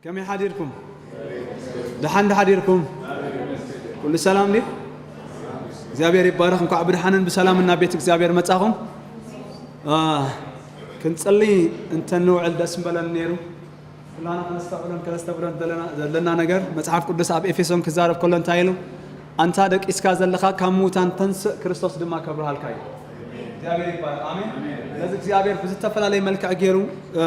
ከመይ ሓዲርኩም? ደሓን ዶ ሓዲርኩም? ኩሉ ሰላም ድዩ? እግዚኣብሔር ይባረኽ። እንኳዕ ብደሓንን ብሰላምን ናብ ቤት እግዚኣብሔር መጻኹም። አ፣ ክንጽሊ እንተንውዕል ደስ ምበለን ነይሩ። ኩላና ከነስተውዕሎን ከነስተብህሎን ዘለና፣ ዘለና ነገር መጽሓፍ ቅዱስ ኣብ ኤፌሶን ክዛረብ ከሎ እንታይ ኢሉ? ኣንታ ደቂስካ ዘለኻ ካብ ምዉታን ተንስእ፣ ክርስቶስ ድማ ከብርሃልካ እዩ። እግዚኣብሔር ይባረኽ። ኣሜን። ስለዚ እግዚኣብሔር ብዝተፈላለየ መልክዕ ገይሩ፣ እ፣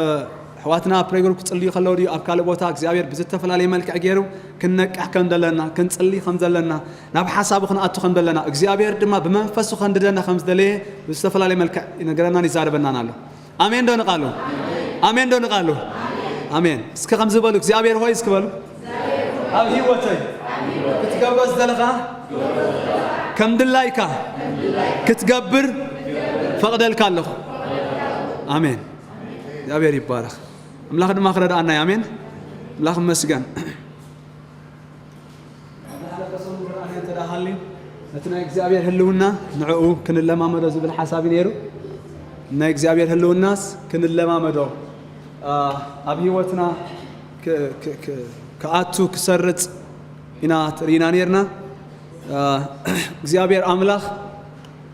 ኣሕዋትና ኣብ ፕሬይ ግሩፕ ክጽልዩ ከለዉ ድዩ፣ ኣብ ካልእ ቦታ እግዚኣብሔር ብዝተፈላለየ መልክዕ ገይሩ ክንነቅሕ ከም ዘለና፣ ክንጽሊ ከም ዘለና፣ ናብ ሓሳቡ ክንኣቱ ከም ዘለና፣ እግዚኣብሔር ድማ ብመንፈሱ ከንድደና ከም ዝደለየ ብዝተፈላለየ መልክዕ ይነግረናን ይዛረበናን ኣሎ። ኣሜን ዶ ንቃሉ? ኣሜን ዶ ንቃሉ? ኣሜን። እስኪ ከምዚ በሉ፣ እግዚኣብሔር ሆይ እስኪ በሉ፣ ኣብ ህይወተይ ክትገብሮ ዝደለኻ ከም ድላይካ ክትገብር ፈቕደልካ ኣለኹ። ኣሜን። እግዚኣብሔር ይባረኽ። ኣምላኽ ድማ ክረድኣና እዩ። ኣሜን። ኣምላኽ ይመስገን። ኣብ ዝሓለፈ ሰሙን ዝረኣናዮ እንተ ደኣ ሃልዩ፣ ነቲ ናይ እግዚኣብሔር ህልውና ንዕኡ ክንለማመዶ ዝብል ሓሳብ እዩ ነይሩ። ናይ እግዚኣብሔር ህልውናስ ክንለማመዶ፣ አ፣ ኣብ ህይወትና ክ-፣ ክ-፣ ክ-፣ ክኣቱ፣ ክሰርጽ ኢና ርኢና ነይርና። አ፣ እግዚኣብሔር ኣምላኽ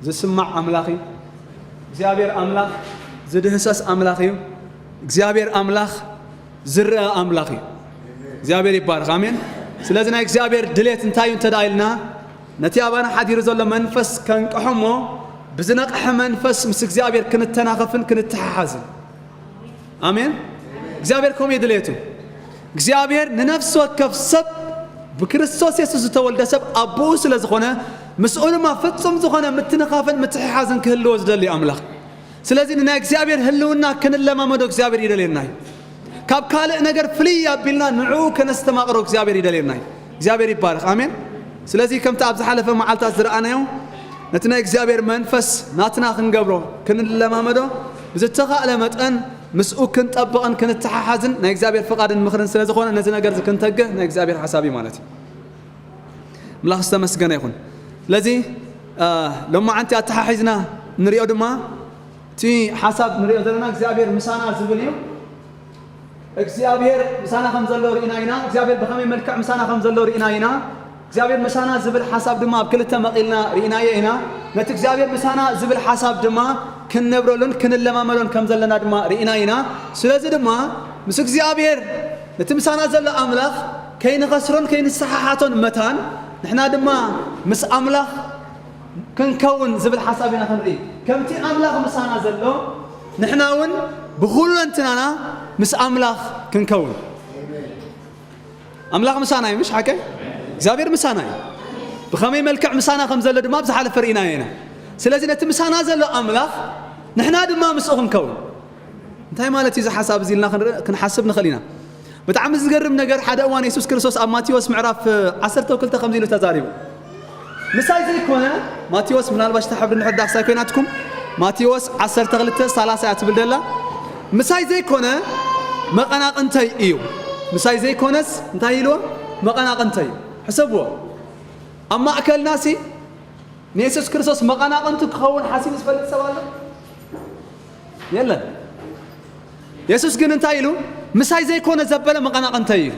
ዝስማዕ ኣምላኽ እዩ። እግዚኣብሔር ኣምላኽ ዝድህሰስ ኣምላኽ እዩ። እግዚኣብሔር ኣምላኽ ዝረአ ኣምላኽ እዩ። እግዚኣብሔር ይባረኽ። ኣሜን። ስለዚ ናይ እግዚኣብሔር ድሌት እንታይ እዩ እንተ ደኣ ኢልና፣ ነቲ ኣባና ሓዲሩ ዘሎ መንፈስ ከንቅሖ እሞ፣ ብዝነቕሐ መንፈስ ምስ እግዚኣብሔር ክንተናኸፍን ክንተሓሓዝን። ኣሜን። እግዚኣብሔር ከምኡ እዩ ድሌቱ። እግዚኣብሔር ንነፍሲ ወከፍ ሰብ፣ ብክርስቶስ የሱስ ዝተወልደ ሰብ ኣቦኡ ስለ ዝኾነ፣ ምስኡ ድማ ፍጹም ዝኾነ ምትንኻፍን ምትሕሓዝን ክህልዎ ዝደሊ ኣምላኽ። ስለዚ ንናይ እግዚኣብሔር ህልውና ክንለማመዶ እግዚኣብሔር ይደልየና እዩ። ካብ ካልእ ነገር ፍልይ ኣቢልና ንዕኡ ከነስተማቕሮ እግዚኣብሔር ይደልየና እዩ። እግዚኣብሔር ይባረኽ። ኣሜን። ስለዚ ከምቲ ኣብ ዝሓለፈ መዓልታት ዝረኣናዮ፣ ነቲ ናይ እግዚኣብሔር መንፈስ ናትና ክንገብሮ፣ ክንለማመዶ፣ ብዝተኻእለ መጠን ምስኡ ክንጠብቕን ክንተሓሓዝን ናይ እግዚኣብሔር ፍቓድን ምኽርን ስለ ዝኾነ፣ ነዚ ነገር እዚ ክንተግህ ናይ እግዚኣብሔር ሓሳብ እዩ ማለት እዩ። ኣምላኽ ዝተመስገነ ይኹን። ስለዚ፣ አ፣ ሎማዓንቲ ኣተሓሒዝና ንሪኦ ድማ፣ እቲ ሓሳብ ንሪኦ ዘለና እግዚኣብሔር ምሳና ዝብል እዩ። እግዚኣብሔር ምሳና ከም ዘሎ ርኢና ኢና። እግዚኣብሔር ብኸመይ መልክዕ ምሳና ከም ዘሎ ርኢና ኢና። እግዚኣብሔር ምሳና ዝብል ሓሳብ ድማ ኣብ ክልተ መቒልና ርኢናዮ ኢና። ነቲ እግዚኣብሔር ምሳና ዝብል ሓሳብ ድማ ክንነብረሉን ክንለማመዶን ከም ዘለና ድማ ርኢና ኢና። ስለዚ ድማ ምስ እግዚኣብሔር፣ ነቲ ምሳና ዘሎ ኣምላኽ ከይንኸስሮን ከይንሰሓሓቶን መታን፣ ንሕና ድማ ምስ ኣምላኽ ክንከውን ዝብል ሓሳብ ኢና ክንርኢ። ከምቲ ኣምላኽ ምሳና ዘሎ፣ ንሕና እውን ብኹለንትናና ምስ ኣምላኽ ክንከውን። ኣምላኽ ምሳና እዩ፣ ምሽ ሓቀይ? እግዚኣብሔር ምሳና እዩ። ብኸመይ መልክዕ ምሳና ከም ዘሎ ድማ ኣብ ዝሓለፈ ርኢናዮ ኢና። ስለዚ ነቲ ምሳና ዘሎ ኣምላኽ ንሕና ድማ ምስኡ ክንከውን። እንታይ ማለት እዩ እዚ ሓሳብ እዚ ኢልና ክንርኢ-፣ ክንሓስብ ንኽእል ኢና። ብጣዕሚ ዝገርም ነገር፣ ሓደ እዋን የሱስ ክርስቶስ ኣብ ማቴዎስ ምዕራፍ ዓሰርተ ክልተ ከምዚ ኢሉ ተዛሪቡ። ምሳይ ዘይኮነ፣ ማቴዎስ ምናልባሽ እታ ሕብሪ እንድሕር ዳሕሳይ ኮይናትኩም፣ ማቴዎስ ዓሰርተ ክልተ ሰላሳ እያ ትብል ደላ። ምሳይ ዘይኮነ መቐናቕንተይ እዩ። ምሳይ ዘይኮነስ እንታይ ኢልዎ? መቐናቕንተይ እዩ። ሕሰብዎ። ኣብ ማእከልና ሲ ንየሱስ ክርስቶስ መቐናቕንቱ ክኸውን ሓሲቡ ዝፈልጥ ሰብ ኣሎ? የለን። የሱስ ግን እንታይ ኢሉ? ምሳይ ዘይኮነ ዘበለ መቐናቕንተይ እዩ።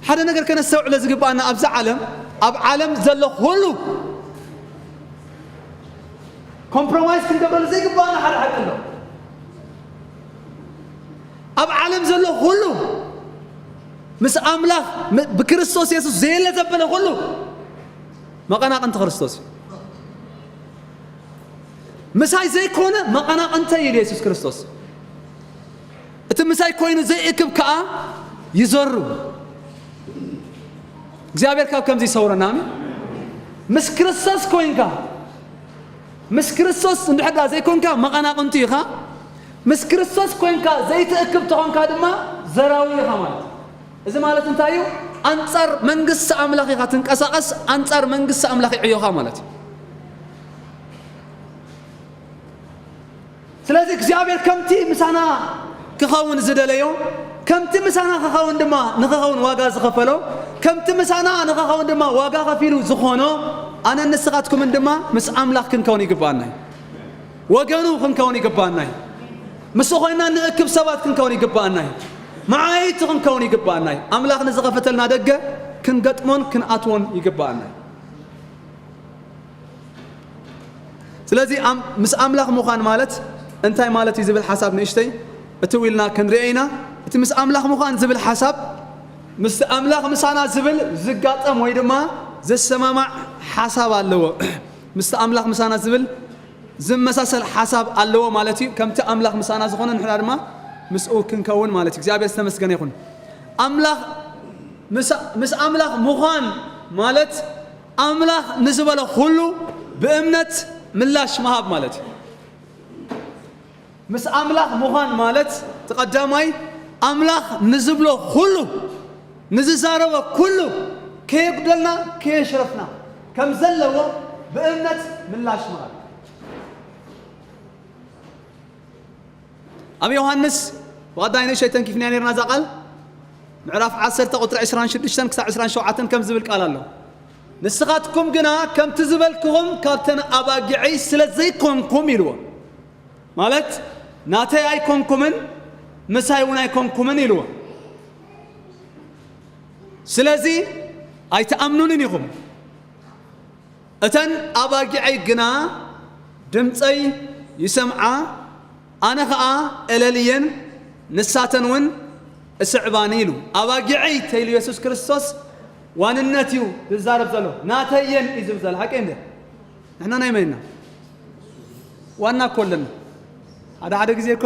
ሓደ ነገር ከነስተውዕሎ ዝግባኣና፣ ኣብዚ ዓለም፣ ኣብ ዓለም ዘሎ ኩሉ ኮምፕሮማይዝ ክንገብረሉ ዘይግባኣና ሓደ ሓቂ ኣሎ። ኣብ ዓለም ዘሎ ኩሉ ምስ ኣምላኽ ም-፣ ብክርስቶስ የሱስ ዘየለ ዘበለ ኩሉ መቐናቕንቲ ክርስቶስ እዩ። ምሳይ ዘይኮነ መቐናቕንተይ ኢሉ የሱስ ክርስቶስ። እቲ ምሳይ ኮይኑ ዘይእክብ ከኣ ይዘሩ። እግዚኣብሔር ካብ ከምዚ ይሰውረና። ኣሜን። ምስ ክርስቶስ ኮይንካ፣ ምስ ክርስቶስ እንድሕር ደኣ ዘይኮንካ መቐናቕንቲ ኢኻ። ምስ ክርስቶስ ኮይንካ ዘይትእክብ ተኾንካ ድማ ዘራዊ ኢኻ ማለት እዩ። እዚ ማለት እንታይ እዩ? ኣንጻር መንግስቲ ኣምላኽ ኢኻ ትንቀሳቐስ፣ ኣንጻር መንግስቲ ኣምላኽ ይዕዮኻ ማለት እዩ። ስለዚ እግዚኣብሔር ከምቲ ምሳና ክኸውን ዝደለዮ፣ ከምቲ ምሳና ክኸውን ድማ፣ ንኽኸውን ዋጋ ዝኸፈሎ፣ ከምቲ ምሳና ንኽኸውን ድማ ዋጋ ከፊሉ ዝኾኖ፣ ኣነን ንስኻትኩምን ድማ ምስ ኣምላኽ ክንከውን ይግብኣና እዩ። ወገኑ ክንከውን ይግብኣና እዩ። ምስኡ ኮይንና ንእክብ ሰባት ክንከውን ይግብኣና እዩ። መዓይቲ ክንከውን ይግባኣና እዩ። ኣምላኽ ንዝኸፈተልና ደገ ክንገጥሞን ክንኣትዎን ይግባኣና እዩ። ስለዚ ኣም-፣ ምስ ኣምላኽ ምዃን ማለት እንታይ ማለት እዩ ዝብል ሓሳብ ንእሽተይ እትው ኢልና ክንርኦ ኢና። እቲ ምስ ኣምላኽ ምዃን ዝብል ሓሳብ፣ ምስ ኣምላኽ ምሳና ዝብል ዝጋጠም ወይ ድማ ዝሰማማዕ ሓሳብ ኣለዎ። ምስ ኣምላኽ ምሳና ዝብል ዝመሳሰል ሓሳብ ኣለዎ ማለት እዩ። ከምቲ ኣምላኽ ምሳና ዝኾነ ንሕና ድማ ምስኡ ክንከውን ማለት እዩ። እግዚኣብሔር ዝተመስገነ ይኹን። ኣምላኽ ምስ-፣ ምስ ኣምላኽ ምዃን ማለት ኣምላኽ ንዝበሎ ኩሉ ብእምነት ምላሽ ምሃብ ማለት እዩ። ምስ ኣምላኽ ምዃን ማለት እቲ ቀዳማይ ኣምላኽ ንዝብሎ ኩሉ፣ ንዝዛረቦ ኩሉ ከየጉደልና ከየሽረፍና ከም ዘለዎ ብእምነት ምላሽ ምሃብ። ኣብ ዮሃንስ ብቐዳይ ንእሽተይ ተንኪፍንያ ነርና እዛ ቃል፣ ምዕራፍ ዓሰርተ ቁጽሪ ዕስራን ሽዱሽተን ክሳብ ዕስራን ሸውዓተን ከም ዝብል ቃል ኣሎ። "ንስኻትኩም ግና ከምቲ ዝበልክኹም ካብተን ኣባጊዐይ ስለ ዘይኮንኩም" ኢልዎ። ማለት ናተይ ኣይኮንኩምን ምሳይ እውን ኣይኮንኩምን ኢልዎ። ስለዚ ኣይትኣምኑንን ኢኹም። "እተን ኣባጊዐይ ግና ድምፀይ ይሰምዓ፣ ኣነ ኸዓ እለልየን፣ ንሳተን እውን እስዕባኒ" ኢሉ። ኣባጊዐይ ተይሉ የሱስ ክርስቶስ ዋንነት እዩ ዝዛረብ ዘሎ። ናተየን እዩ ዝብል ዘሎ። ሓቂ እንደ ንሕና ናይ መን ኢና? ዋና እኮ ኣለና። ሓደ ሓደ ግዜ እኮ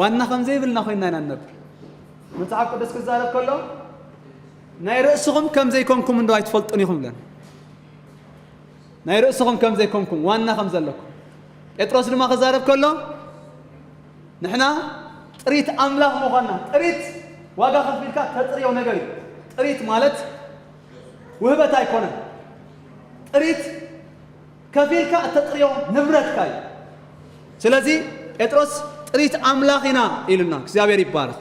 ዋና ከም ዘይብልና ኮይንና ኢና ንነብር። መጽሓፍ ቅዱስ ክዛረብ ከሎ ናይ ርእስኹም ከም ዘይኮንኩም እንዶ ኣይትፈልጡን ኢኹም ብለን። ናይ ርእስኹም ከም ዘይኮንኩም፣ ዋና ከም ዘለኩም። ጴጥሮስ ድማ ክዛረብ ከሎ ንሕና ጥሪት ኣምላኽ ምዃንና፣ ጥሪት ዋጋ ከፊልካ ተጥርዮ ነገር እዩ። ጥሪት ማለት ውህበት ኣይኮነን። ጥሪት ከፊልካ እተጥርዮ ንብረትካ እዩ። ስለዚ ጴጥሮስ ጥሪት ኣምላኽ ኢና ኢሉና። እግዚኣብሔር ይባረኽ።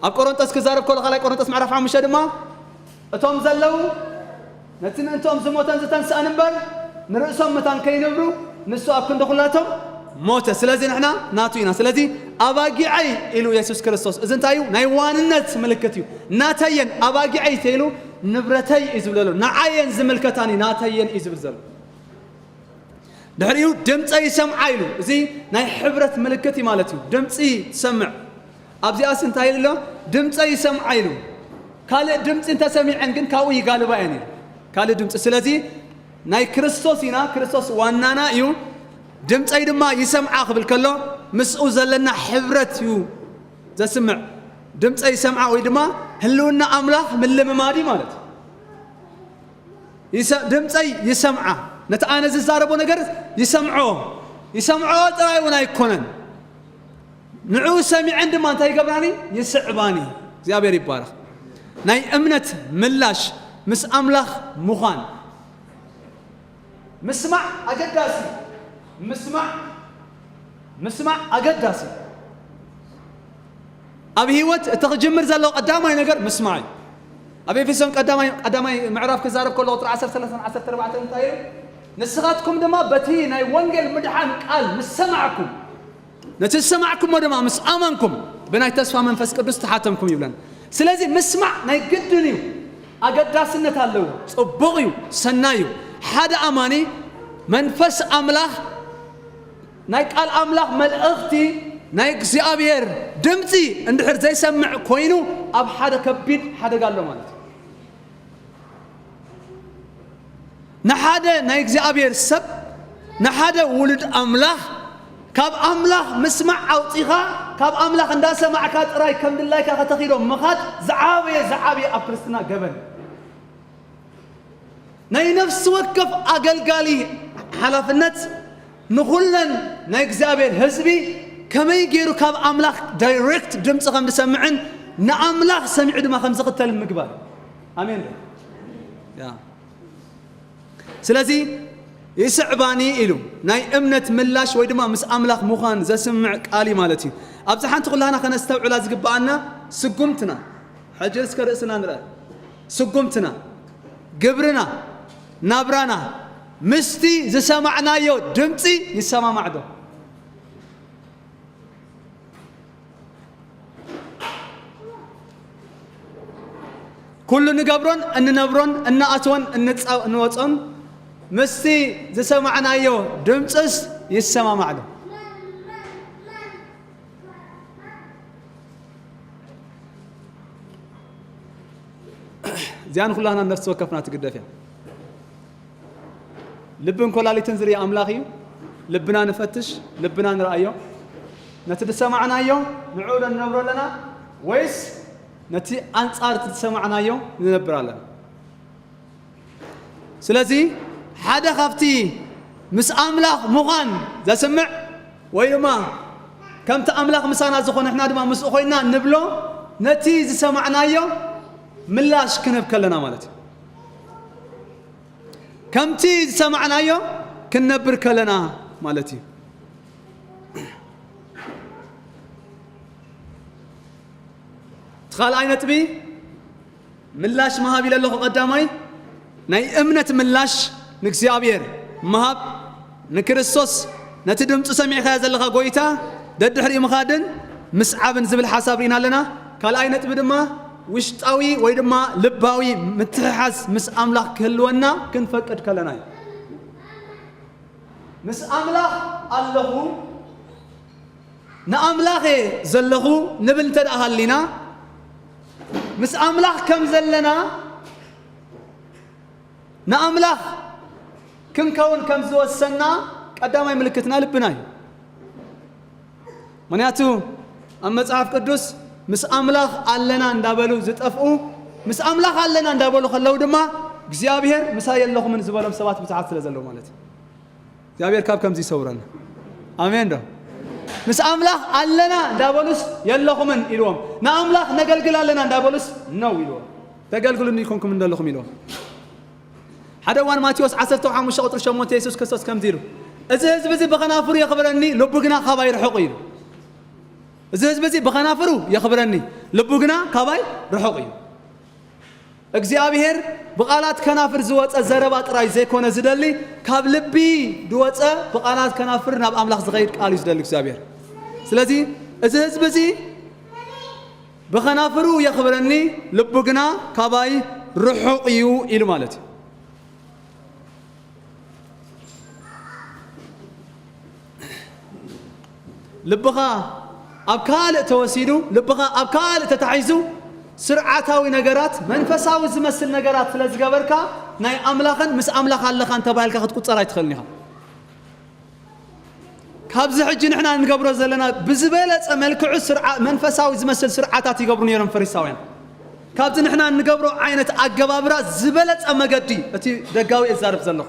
ኣብ ቆሮንጦስ ክዛረብ ከሎ፣ ካልኣይ ቆሮንጦስ ምዕራፍ ሓሙሽተ ድማ እቶም ዘለዉ ነቲ ምእንትኦም ዝሞተን ዝተንስኣን እምበር ንርእሶም መታን ከይነብሩ ንሱ ኣብ ክንዲ ኩላቶም ሞተ። ስለዚ ንሕና ናቱ ኢና። ስለዚ ኣባጊዐይ ኢሉ የሱስ ክርስቶስ፣ እዚ እንታይ እዩ? ናይ ዋንነት ምልክት እዩ። ናተየን ኣባጊዐይ ተይሉ ንብረተይ እዩ ዝብለሉ። ንዓየን ዝምልከታኒ ናተየን እዩ ዝብል ዘሎ። ድሕሪኡ ድምፀ ይሰምዓ ኢሉ። እዚ ናይ ሕብረት ምልክት እዩ ማለት እዩ። ድምፂ ትሰምዕ። ኣብዚኣስ እንታይ ኢሉ ኣሎ? ድምፀ ይሰምዓ ኢሉ። ካልእ ድምፂ እንተሰሚዐን ግን ካብኡ ይጋልባ እየን ኢሉ። ካልእ ድምፂ። ስለዚ ናይ ክርስቶስ ኢና፣ ክርስቶስ ዋናና እዩ። ድምፀይ ድማ ይሰምዓ ክብል ከሎ ምስኡ ዘለና ሕብረት እዩ ዘስምዕ። ድምፀ ይሰምዓ ወይ ድማ ህልውና ኣምላኽ ምልምማድ እዩ ማለት እዩ። ይሰ-፣ ድምፀይ ይሰምዓ። ነቲ ኣነ ዝዛረቦ ነገር ይሰምዖ። ይሰምዖ ጥራይ እውን ኣይኮነን። ንዕኡ ሰሚዐን ድማ እንታይ ይገብራኒ? ይስዕባኒ። እግዚኣብሔር ይባረኽ። ናይ እምነት ምላሽ ምስ ኣምላኽ ምዃን። ምስማዕ ኣገዳሲ። ምስማዕ፣ ምስማዕ ኣገዳሲ። ኣብ ህይወት እቲ ክጅምር ዘለዎ ቀዳማይ ነገር ምስማዕ እዩ። ኣብ ኤፌሶን ቀዳማይ፣ ቀዳማይ ምዕራፍ ክዛረብ ከሎ ቁፅሪ ዓሰርተ ሰለስተ ዓሰርተ ኣርባዕተ እንታይ እዩ? "ንስኻትኩም ድማ በቲ ናይ ወንጌል ምድሓን ቃል ምስ ሰማዕኩም፣ ነቲ ዝሰማዕኩሞ ድማ ምስ ኣመንኩም ብናይ ተስፋ መንፈስ ቅዱስ ተሓተምኩም" ይብለን። ስለዚ ምስማዕ ናይ ግድን እዩ፣ ኣገዳስነት ኣለዎ፣ ጽቡቕ እዩ፣ ሰናይ እዩ። ሓደ ኣማኒ መንፈስ ኣምላኽ ናይ ቃል ኣምላኽ መልእኽቲ ናይ እግዚኣብሔር ድምፂ እንድሕር ዘይሰምዕ ኮይኑ ኣብ ሓደ ከቢድ ሓደጋ ኣሎ ማለት እዩ። ንሓደ ናይ እግዚኣብሔር ሰብ፣ ንሓደ ውሉድ ኣምላኽ ካብ ኣምላኽ ምስማዕ ኣውፂኻ ካብ ኣምላኽ እንዳሰማዕካ ጥራይ ከም ድላይካ ከተኺዶ ምኻድ ዝዓበየ፣ ዝዓበየ ኣብ ክርስትና ገበን። ናይ ነፍሲ ወከፍ ኣገልጋሊ ሓላፍነት ንኹለን ናይ እግዚኣብሔር ህዝቢ ከመይ ገይሩ ካብ ኣምላኽ ዳይሬክት ድምፂ ከም ዝሰምዕን ንኣምላኽ ሰሚዑ ድማ ከም ዝኽተልን ምግባር። ኣሜን ዶ? ያ። ስለዚ ይስዕባኒ ኢሉ ናይ እምነት ምላሽ ወይ ድማ ምስ ኣምላኽ ምዃን ዘስምዕ ቃል እዩ ማለት እዩ። ኣብዚ ሓንቲ ኩላህና ከነስተውዕላ ዝግብኣና ስጉምትና፣ ሕጂ እስከ ርእስና ንርአ። ስጉምትና፣ ግብርና፣ ናብራና ምስቲ ዝሰማዕናዮ ድምፂ ይሰማማዕ ዶ? ኩሉ ንገብሮን እንነብሮን፣ እንኣትዎን እንጻ-፣ እንወጾን ምስቲ ዝሰማዕናዮ ድምጽስ ይሰማማዕ ዶ? እዚኣ ንኩላህና ነፍሲ ወከፍና ትግደፍ እያ። ልብን ኮላሊትን ዝርኢ ኣምላኽ እዩ። ልብና ንፈትሽ፣ ልብና ንርኣዮ። ነቲ ዝሰማዕናዮ ንዕኡ ዶ ንነብሮ ኣለና፣ ወይስ ነቲ ኣንጻር እቲ ዝሰማዕናዮ ንነብር ኣለና? ስለዚ ሓደ ካብቲ ምስ ኣምላኽ ምዃን ዘስምዕ፣ ወይ ድማ ከምቲ ኣምላኽ ምሳና ዝኾነ ንሕና ድማ ምስኡ ኮይንና ንብሎ፣ ነቲ ዝሰማዕናዮ ምላሽ ክንህብ ከለና ማለት እዩ። ከምቲ ዝሰማዕናዮ ክንነብር ከለና ማለት እዩ። እቲ ካልኣይ ነጥቢ ምላሽ ምሃብ ኢለ ኣለኹ። ቀዳማይ ናይ እምነት ምላሽ ንእግዚኣብሔር ምሃብ፣ ንክርስቶስ፣ ነቲ ድምፁ ሰሚዕካዮ ዘለኻ ጎይታ ደድሕሪኡ ምኻድን ምስዓብን ዝብል ሓሳብ ርኢና ኣለና። ካልኣይ ነጥቢ ድማ ውሽጣዊ ወይ ድማ ልባዊ ምትሕሓዝ ምስ ኣምላኽ ክህልወና ክንፈቅድ ከለና እዩ። ምስ ኣምላኽ ኣለኹ፣ ንኣምላኽ እየ ዘለኹ ንብል እንተ ደኣ ሃሊና፣ ምስ ኣምላኽ ከም ዘለና፣ ንኣምላኽ ክንከውን ከም ዝወሰንና ቀዳማይ ምልክትና ልብና እዩ። ምኽንያቱ ኣብ መጽሓፍ ቅዱስ ምስ ኣምላኽ ኣለና እንዳበሉ ዝጠፍኡ፣ ምስ ኣምላኽ ኣለና እንዳበሉ ከለዉ ድማ እግዚኣብሔር ምሳይ የለኹምን ዝበሎም ሰባት ብዙሓት ስለ ዘለዉ ማለት እዩ። እግዚኣብሔር ካብ ከምዚ ይሰውረና። ኣሜን ዶ? ምስ ኣምላኽ ኣለና እንዳበሉስ የለኹምን ኢልዎም። ንኣምላኽ ነገልግል ኣለና እንዳበሉስ ነው ኢልዎም። ተገልግሉኒ ኢልኩምኩም እንደለኹም ኢልዎም። ሓደ እዋን ማቴዎስ ዓሰርተ ሓሙሽተ ቁጽሪ ሸሞንተ የሱስ ክርስቶስ ከምዚ ኢሉ፣ "እዚ ህዝቢ እዚ ብኸናፍሩ የኽብረኒ፣ ልቡ ግና ካባይ ርሑቕ እዩ" ኢሉ። "እዚ ህዝቢ እዚ ብኸናፍሩ የኽብረኒ፣ ልቡ ግና ካባይ ርሑቕ እዩ።" እግዚኣብሔር ብቓላት ከናፍር ዝወጸ ዘረባ ጥራይ ዘይኮነ ዝደሊ፣ ካብ ልቢ ዝወጸ ብቓላት ከናፍር ናብ ኣምላኽ ዝኸይድ ቃል እዩ ዝደሊ እግዚኣብሔር። ስለዚ እዚ ህዝቢ እዚ ብኸናፍሩ የኽብረኒ፣ ልቡ ግና ካባይ ርሑቕ እዩ ኢሉ ማለት እዩ። ልብኻ ኣብ ካልእ ተወሲዱ፣ ልብኻ ኣብ ካልእ ተታሒዙ፣ ስርዓታዊ ነገራት፣ መንፈሳዊ ዝመስል ነገራት ስለ ዝገበርካ፣ ናይ ኣምላኽን ምስ ኣምላኽ ኣለኻን ተባሂልካ ክትቁጸር ኣይትኽእልን ኢኻ። ካብዚ ሕጂ ንሕና እንገብሮ ዘለና ብዝበለጸ መልክዑ ስርዓ-፣ መንፈሳዊ ዝመስል ስርዓታት ይገብሩ ነይሮም ፈሪሳውያን። ካብዚ ንሕና እንገብሮ ዓይነት ኣገባብራ ዝበለጸ መገዲ፣ እቲ ደጋዊ እዛረብ ዘለኹ፣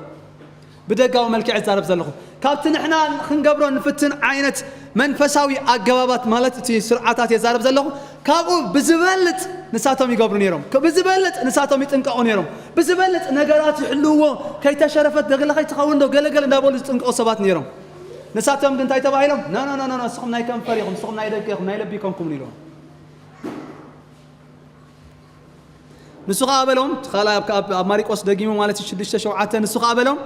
ብደጋዊ መልክዕ እዛረብ ዘለኹ፣ ካብቲ ንሕና ክንገብሮ ንፍትን ዓይነት መንፈሳዊ ኣገባባት፣ ማለት እቲ ስርዓታት እየ ዛረብ ዘለኹ፣ ካብኡ ብዝበልጽ ንሳቶም ይገብሩ ነይሮም። ክ-፣ ብዝበልጽ ንሳቶም ይጥንቀቑ ነይሮም። ብዝበልጽ ነገራት ይሕልውዎ፣ ከይተሸረፈት ገለ ከይትኸውን ዶ ገለ ገለ እንዳበሉ ዝጥንቀቑ ሰባት ነይሮም። ንሳቶም ግን እንታይ ተባሂሎም? "ኖ፣ ኖ፣ ኖ፣ ኖ፣ ኖ፣ ንስኹም ናይ ከንፈር ኢኹም፣ ንስኹም ናይ ደገ ኢኹም" ኢልዎም። ንሱ ኸኣ በሎም፣ እቲ ካልኣይ ኣብ፣ ኣብ፣ ኣብ ማሪቆስ ደጊሙ ማለት እዩ፣ ሽዱሽተ ሸውዓተ፣ ንሱ ኸኣ በሎም፣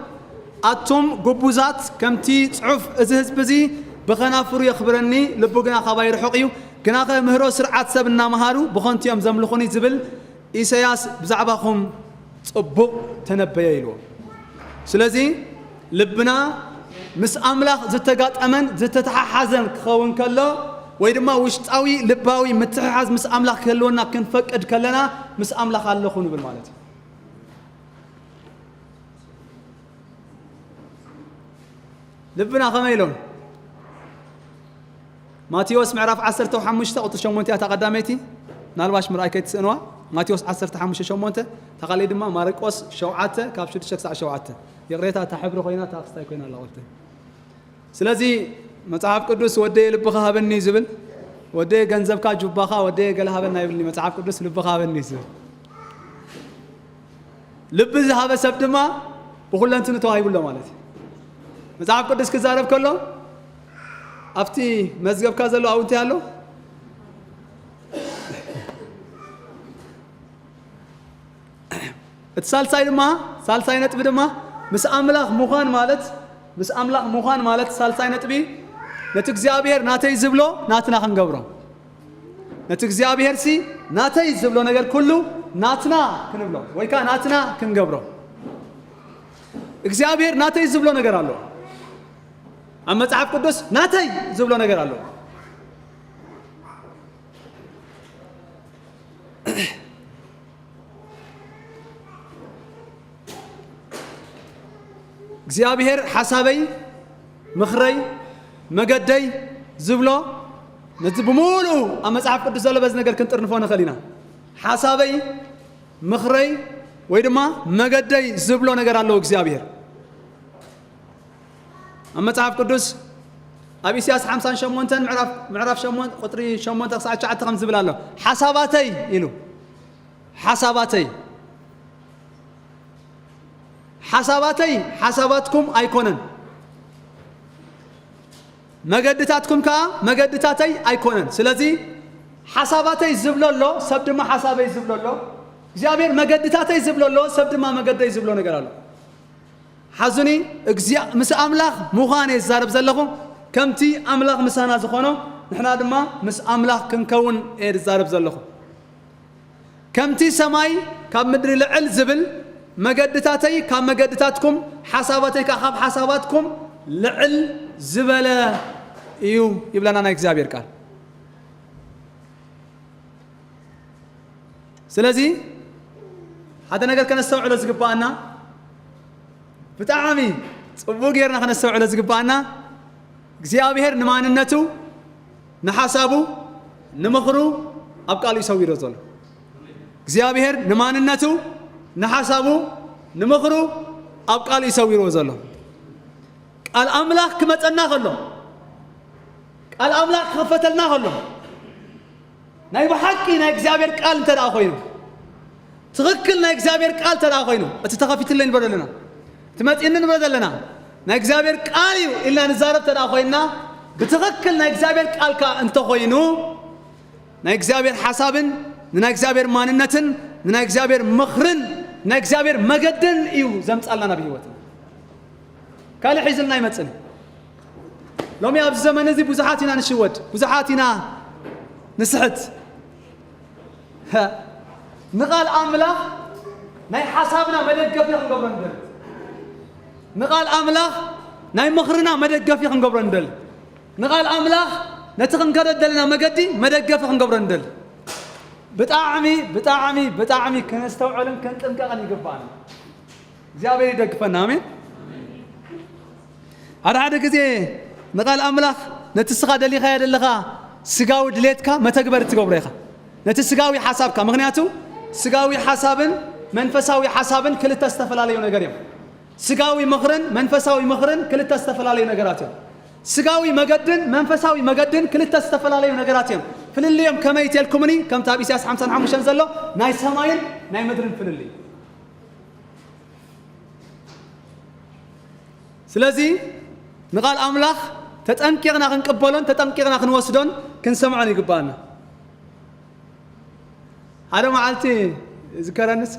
"ኣቱም ግቡዛት፣ ከምቲ ጽሑፍ፣ እዚ ህዝቢ እዚ ብኸናፍሩ የኽብረኒ፣ ልቡ ግና ካባይ ርሑቕ እዩ፣ ግናኸ ምህሮ ስርዓት ሰብ እናመሃሩ ብኸንቱ እዮም ዘምልኹኒ" ዝብል ኢሳያስ ብዛዕባኹም ጽቡቕ ተነበየ ኢልዎም። ስለዚ ልብና ምስ ኣምላኽ ዝተጋጠመን ዝተተሓሓዘን ክኸውን ከሎ፣ ወይ ድማ ውሽጣዊ ልባዊ ምትሕሓዝ ምስ ኣምላኽ ክህልወና ክንፈቅድ ከለና፣ "ምስ ኣምላኽ ኣለኹ" ንብል ማለት እዩ። ልብና ከመይ ኢሎም? ማቴዎስ ምዕራፍ ዓሰርተ ሓሙሽተ ቁጽሪ ሸሞንተ እያ እታ ቀዳመይቲ፣ ምናልባሽ ምርኣይ ከይትስእንዋ። ማቴዎስ ዓሰርተ ሓሙሽተ ሸሞንተ፣ እታ ካልኣይቲ ድማ ማርቆስ ሸውዓተ ካብ ሽዱሽተ ክሳዕ ሸውዓተ። ይቕሬታ፣ እታ ሕብሪ ኮይና፣ እታ ክስታይ ኮይና ኣላ፣ ቆልተ። ስለዚ መጽሓፍ ቅዱስ "ወደየ ልብኻ ሃበኒ" ዝብል፣ "ወደየ ገንዘብካ፣ ጁባኻ፣ ወደየ ገለ ሃበና" ይብልኒ መጽሓፍ ቅዱስ፣ "ልብኻ ሃበኒ" ዝብል። ልቢ ዝሃበ ሰብ ድማ ብኹለንትኑ ተዋሂቡ ኣሎ ማለት እዩ። መጽሓፍ ቅዱስ ክዛረብ ከሎ፣ ኣብቲ መዝገብካ ዘሎ ኣብኡ እንታይ ኣሎ? እቲ ሳልሳይ ድማ፣ ሳልሳይ ነጥቢ ድማ፣ ምስ ኣምላኽ ምዃን ማለት፣ ምስ ኣምላኽ ምዃን ማለት፣ ሳልሳይ ነጥቢ፣ ነቲ እግዚኣብሔር ናተይ ዝብሎ ናትና ክንገብሮ። ነቲ እግዚኣብሔርሲ ናተይ ዝብሎ ነገር ኩሉ ናትና ክንብሎ ወይ ከዓ ናትና ክንገብሮ። እግዚኣብሔር ናተይ ዝብሎ ነገር ኣሎ። ኣብ መጽሓፍ ቅዱስ ናተይ ዝብሎ ነገር ኣሎ። እግዚኣብሔር ሓሳበይ፣ ምኽረይ፣ መገደይ ዝብሎ፣ ነዚ ብምሉኡ ኣብ መጽሓፍ ቅዱስ ዘሎ በዚ ነገር ክንጥርንፎ ንኽእል ኢና። ሓሳበይ፣ ምኽረይ ወይ ድማ መገደይ ዝብሎ ነገር ኣለዎ እግዚኣብሔር። ኣብ መጽሓፍ ቅዱስ ኣብ ኢሳያስ ሓምሳን ሸሞንተን ምዕራፍ፣ ምዕራፍ ሸሞንተ ቁጽሪ ሸሞንተ ክሳዕ ትሽዓተ ከም ዝብል ኣሎ። ሓሳባተይ ኢሉ። ሓሳባተይ። ሓሳባተይ ሓሳባትኩም ኣይኮነን፣ መገድታትኩም ከኣ መገድታተይ ኣይኮነን። ስለዚ ሓሳባተይ ዝብሎ ኣሎ፣ ሰብ ድማ ሓሳበይ ዝብሎ ኣሎ። እግዚኣብሔር መገድታተይ ዝብሎ ኣሎ፣ ሰብ ድማ መገደይ ዝብሎ ነገር ኣሎ። ሓዙኒ፣ እግዚኣብ-፣ ምስ ኣምላኽ ምዃን እየ ዝዛረብ ዘለኹ። ከምቲ ኣምላኽ ምሳና ዝኾኖ፣ ንሕና ድማ ምስ ኣምላኽ ክንከውን እየ ዝዛረብ ዘለኹ። ከምቲ ሰማይ ካብ ምድሪ ልዕል ዝብል፣ መገድታተይ ካብ መገድታትኩም፣ ሓሳባተይ ከኣ ካብ ሓሳባትኩም ልዕል ዝበለ እዩ ይብለና ናይ እግዚኣብሔር ቃል። ስለዚ ሓደ ነገር ከነስተውዕሎ ዝግባኣና፣ ብጣዕሚ ጽቡቕ ጌርና ከነስተውዕሎ ዝግባኣና፣ እግዚኣብሔር ንማንነቱ፣ ንሓሳቡ፣ ንምኽሩ ኣብ ቃሉ እዩ ሰዊርዎ ዘሎ። እግዚኣብሔር ንማንነቱ፣ ንሓሳቡ፣ ንምኽሩ ኣብ ቃሉ እዩ ሰዊርዎ ዘሎ። ቃል ኣምላኽ ክመጸና ከሎ፣ ቃል ኣምላኽ ክኽፈተልና ከሎ፣ ናይ ብሓቂ ናይ እግዚኣብሔር ቃል እንተ ደኣ ኮይኑ፣ ትኽክል ናይ እግዚኣብሔር ቃል እንተ ደኣ ኮይኑ፣ እቲ ተኸፊትለይ ንብሎ ዘለና፣ እቲ መጺእኒ ንብሎ ዘለና፣ ናይ እግዚኣብሔር ቃል እዩ ኢልና ንዛረብ እንተ ደኣ ኮይንና፣ ብትኽክል ናይ እግዚኣብሔር ቃል ከኣ እንተኾይኑ፣ ናይ እግዚኣብሔር ሓሳብን፣ ንናይ እግዚኣብሔር ማንነትን፣ ንናይ እግዚኣብሔር ምኽርን፣ ናይ እግዚኣብሔር መገድን እዩ ዘምጻልና ናብ ህይወትና። ካልእ ሒዝልና ኣይመጽእን። ሎሚ ኣብዚ ዘመን እዚ ብዙሓት ኢና ንሽወድ፣ ብዙሓት ኢና ንስሕት። ንቓል ኣምላኽ ናይ ሓሳብና መደገፊ ክንገብሮ ንደሊ። ንቓል ኣምላኽ ናይ ምኽርና መደገፊ ክንገብሮ ንደሊ። ንቓል ኣምላኽ ነቲ ክንከዶ ደለና መገዲ መደገፊ ክንገብሮ ንደሊ። ብጣዕሚ፣ ብጣዕሚ፣ ብጣዕሚ ከነስተውዕልን ክንጥንቀቕን ይግባኣና። እግዚኣብሔር ይደግፈና። ኣሜን። ሓደ ሓደ ግዜ ንቓል ኣምላኽ ነቲ ስኻ ደሊኻዮ ደለኻ ስጋዊ ድሌትካ መተግበሪ ትገብሮ ኢኻ። ነቲ ስጋዊ ሓሳብካ፣ ምኽንያቱ ስጋዊ ሓሳብን መንፈሳዊ ሓሳብን ክልተ ዝተፈላለዩ ነገር እዮም። ስጋዊ ምኽርን መንፈሳዊ ምኽርን ክልተ ዝተፈላለዩ ነገራት እዮም። ስጋዊ መገድን መንፈሳዊ መገድን ክልተ ዝተፈላለዩ ነገራት እዮም። ፍልልዮም ከመይ ኢልኩምኒ? ከምቲ ኣብ ኢሳያስ ሓምሳን ሓሙሽተን ዘሎ ናይ ሰማይን ናይ ምድርን ፍልልይ። ስለዚ ንቓል ኣምላኽ ተጠንቂቕና ክንቅበሎን ተጠንቂቕና ክንወስዶን ክንሰምዖን ይግባኣና። ሓደ መዓልቲ ዝከረንስ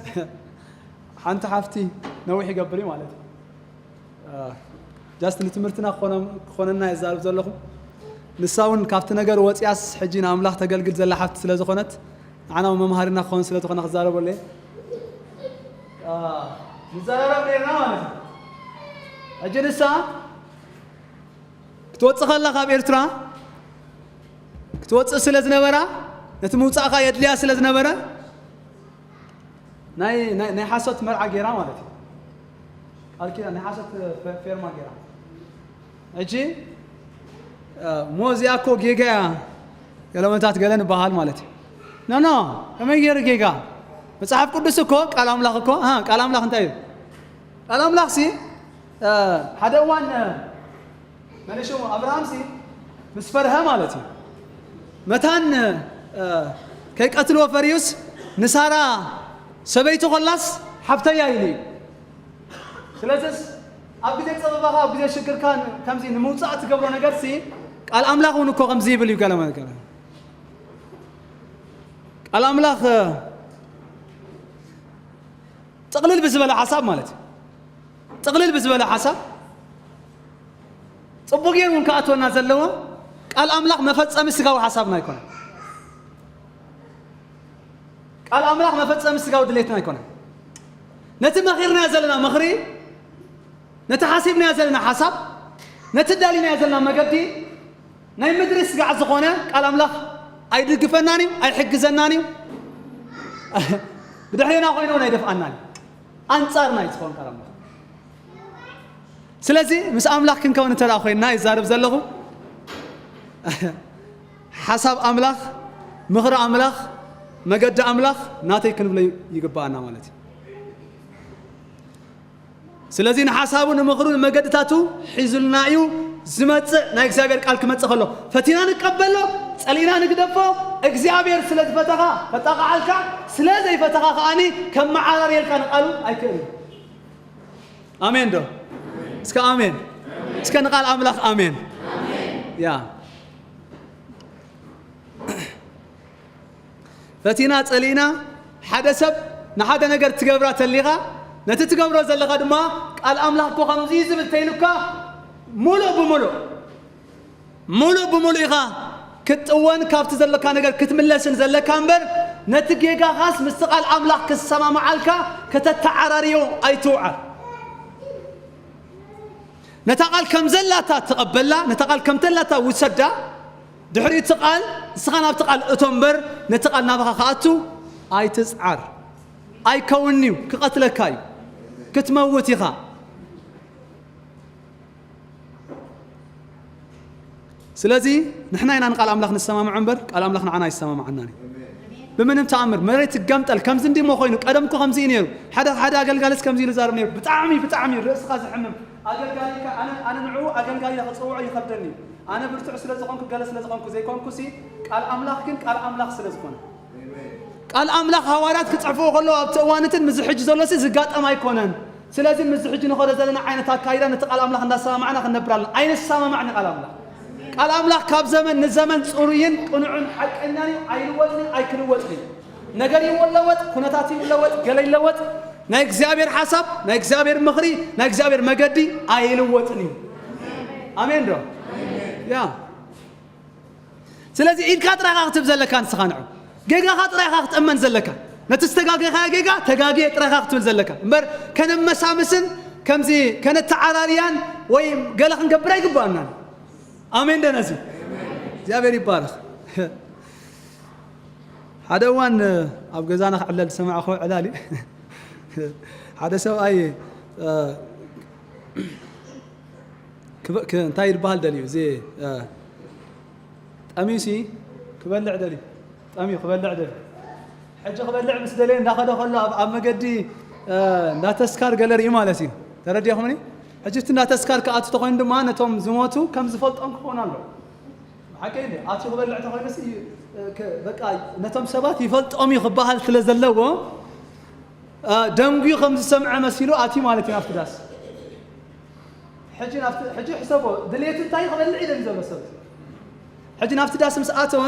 ሓንቲ ሓፍቲ ነዊሕ ይገብር እዩ ማለት እዩ። ጃስት ንትምህርትና ክኾነ-፣ ክኾነና እየ ዝዛረብ ዘለኹ። ንሳ እውን ካብቲ ነገር ወፂኣስ ሕጂ ንኣምላኽ ተገልግል ዘላ ሓፍቲ ስለ ዝኾነት ንዓና እውን መምሃሪና ክኸውን ስለ ዝኾነ ክዛረበሉ እየ። አ፣ ንዘራረብ ነርና ማለት እዩ። ሕጂ ንሳ ክትወፅእ ከላ ካብ ኤርትራ ክትወፅእ ስለ ዝነበራ፣ ነቲ ምውፃእካ የድልያ ስለ ዝነበረ፣ ናይ፣ ናይ፣ ናይ ሓሶት መርዓ ገይራ ማለት እዩ። ቃል ኪዳን ናይ ሓሶት ፈ-፣ ፌርማ ገይራ። ሕጂ፣ እ፣ ሞ እዚኣ እኮ ጌጋ እያ፣ ገለመታት ገለ ንበሃል ማለት እዩ። ኖ፣ ኖ፣ ከመይ ገይሩ ጌጋ? መጽሓፍ ቅዱስ እኮ፣ ቃል ኣምላኽ እኮ፣ እ፣ ቃል ኣምላኽ እንታይ እዩ? ቃል ኣምላኽ ሲ፣ እ፣ ሓደ እዋን፣ እ፣ መን ሽሙ ኣብርሃምሲ ምስ ፈርሀ ማለት እዩ። መታን፣ እ፣ ከይቀትልዎ ፈርዩስ ንሳራ ሰበይቱ ኾላስ ሓፍተያ ኢሉ እዩ። ስለዚስ ኣብ ግዜ ጸበባኻ፣ ኣብ ግዜ ሽግርካ ን-፣ ከምዚ ንምውጻእ ትገብሮ ነገርሲ ቃል ኣምላኽ እውን እኮ ከምዚ ይብል እዩ። ገለ ነገር ቃል ኣምላኽ፣ እ፣ ጥቕልል ብዝበለ ሓሳብ ማለት እዩ። ጥቕልል ብዝበለ ሓሳብ ጽቡቕ ገይሩ እውን ክኣትወና ዘለዎ ቃል ኣምላኽ መፈጸሚ ስጋዊ ሓሳብና ኣይኮነን። ቃል ኣምላኽ መፈጸሚ ስጋዊ ድሌትና ኣይኮነን። ነቲ መኺርናዮ ዘለና ምኽሪ፣ ነቲ ሓሲብናዮ ዘለና ሓሳብ፣ ነቲ ደሊናዮ ዘለና መገዲ፣ ናይ ምድሪ ስጋዕ ዝኾነ ቃል ኣምላኽ ኣይድግፈናን እዩ፣ ኣይሕግዘናን እዩ። ብድሕሬና ኮይኑ እውን ኣይደፍኣናን እዩ። ኣንጻርና እዩ ዝኾን ቃል ኣምላኽ። ስለዚ ምስ ኣምላኽ ክንከውን እንተ ደኣ ኮይንና ይዛረብ ዘለኹ፣ ሓሳብ ኣምላኽ፣ ምኽሪ ኣምላኽ፣ መገዲ ኣምላኽ ናተይ ክንብሎ ይግብኣና ማለት እዩ። ስለዚ ንሓሳቡ፣ ንምኽሩ፣ ንመገድታቱ ሒዙልና እዩ ዝመጽእ። ናይ እግዚኣብሔር ቃል ክመጽእ ከሎ ፈቲና ንቀበሎ፣ ጸሊእና ንግደፎ። እግዚኣብሔር ስለ ዝፈተኻ ከጣቕዓልካ፣ ስለ ዘይፈተኻ ከኣኒ ከመዓራርየልካ ንቃሉ ኣይክእልን። ኣሜን ዶ? እስከ ኣሜን። እስከ ንቃል ኣምላኽ ኣሜን። ያ። ፈቲና ጸሊእና፣ ሓደ ሰብ ንሓደ ነገር ትገብራ ተሊኻ፣ ነቲ ትገብሮ ዘለኻ ድማ ቃል ኣምላኽ እኮ ከምዚ እዩ ዝብል ተይሉካ፣ ሙሉእ ብሙሉእ፣ ሙሉእ ብሙሉእ ኢኻ ክትጥወን፣ ካብቲ ዘለካ ነገር ክትምለስን ዘለካ እምበር፣ ነቲ ጌጋኻስ ምስቲ ቃል ኣምላኽ ክሰማማዓልካ ከተተዓራርዮ ኣይትውዓል። ነታ ቃል ከም ዘላታ ተቐበላ፣ ነታ ቃል ከም ተላታ ውሰዳ። ድሕሪ እቲ ቃል ንስኻ ናብቲ ቃል እቶ እምበር፣ ነቲ ቃል ናባኻ ክኣቱ ኣይትጽዓር። ኣይከውንን'ዩ፣ ክቐትለካ እዩ፣ ክትመውት ኢኻ። ስለዚ ንሕና ኢና ንቃል ኣምላኽ ንሰማምዖ እምበር፣ ቃል ኣምላኽ ንዓና ኣይሰማምዓናን እዩ። ብምንም ተኣምር መሬት ትገምጠል፣ ከምዚ እንዲሞ ኮይኑ፣ ቀደም እኮ ከምዚ እዩ ነይሩ። ሓደ፣ ሓደ ኣገልጋልስ ከምዚ ኢሉ ዛረብ ነይሩ። ብጣዕሚ፣ ብጣዕሚ ርእስኻ ዘሕምም ኣገልጋሊ ኢልካ፣ ኣነ፣ ኣነ ንዕኡ ኣገልጋሊ ኢለ ክጽውዖ ይኸብደኒ እዩ። ኣነ ብርቱዕ ስለ ዝኾንኩ፣ ገለ ስለ ዝኾንኩ ዘይኮንኩሲ፣ ቃል ኣምላኽ ግን ቃል ኣምላኽ ስለ ዝኾነ። ቃል ኣምላኽ ሃዋርያት ክጽሕፍዎ ከለዉ ኣብቲ እዋን እትን ምስዚ ሕጂ ዘሎሲ ዝጋጠም ኣይኮነን። ስለዚ ምስዚ ሕጂ ንኸዶ ዘለና ዓይነት ኣካይዳ ነቲ ቃል ኣምላኽ እንዳሰማማዕና ክንነብር ኣለና። ኣይንሰማማዕ ንቃል ኣምላኽ። ቃል ኣምላኽ ካብ ዘመን ንዘመን ጽሩይን ቅኑዕን ሓቀኛን እዩ። ኣይልወጥን እዩ፣ ኣይክልወጥን እዩ። ነገር ይለወጥ፣ ኩነታት ይለወጥ፣ ገለ ይለወጥ፣ ናይ እግዚኣብሔር ሓሳብ፣ ናይ እግዚኣብሔር ምኽሪ፣ ናይ እግዚኣብሔር መገዲ ኣይልወጥን እዩ። ኣሜን ዶ? ያ። ስለዚ ኢድካ ጥራይ ኢኻ ክትህብ ዘለካ ንስኻ ንዑ። ጌጋኻ ጥራይ ኢኻ ክትእመን ዘለካ። ነቲ ዝተጋገኻዮ ጌጋ ተጋግየ ጥራይ ኢኻ ክትብል ዘለካ። እምበር ከነመሳምስን ከምዚ ከነተዓራርያን ወይ ገለ ክንገብር ኣይግባኣናን። ኣሜን ዶ ነዚ? እግዚኣብሔር ይባረኽ። ሓደ እዋን ኣብ ገዛና ክዕለል ዝሰማዕኹ ዕላል እዩ። ሓደ ሰብኣይ፣ እ፣ ክበ-፣ ክ-፣ እንታይ ይበሃል ደልዩ? እዚ፣ እ፣ ጠምዩሲ ክበልዕ ደልዩ። ጠምዩ ክበልዕ ደልዩ። ሕጂ ክበልዕ ምስ ደለየ እንዳኸደ ከሎ ኣብ፣ ኣብ መገዲ፣ እ፣ እንዳ ተስካር ገለ ርኢ ማለት እዩ። ተረዲእኹምኒ? ሕጂ እቲ እንዳ ተስካር ክኣቱ ተኾይኑ ድማ ነቶም ዝሞቱ ከም ዝፈልጦም ክኾኑ ኣለዎ። ሓቀይ እንዴ? ኣትዩ ክበልዕ ተኾይኑሲ፣ እ፣ ከ-፣ በቃ ነቶም ሰባት ይፈልጦም እዩ ክበሃል ስለ ዘለዎ፣ እ፣ ደንጉዩ ከም ዝሰምዐ መሲሉ ኣትዩ ማለት እዩ ናብቲ ዳስ። ሕጂ ናብቲ፣ ሕጂ ሕሰቦ፣ ድሌቱ እንታይ ክበልዕ እዩ ደልዩ ዘሎ ሰብ? ሕጂ ናብቲ ዳስ ምስ ኣተወ፣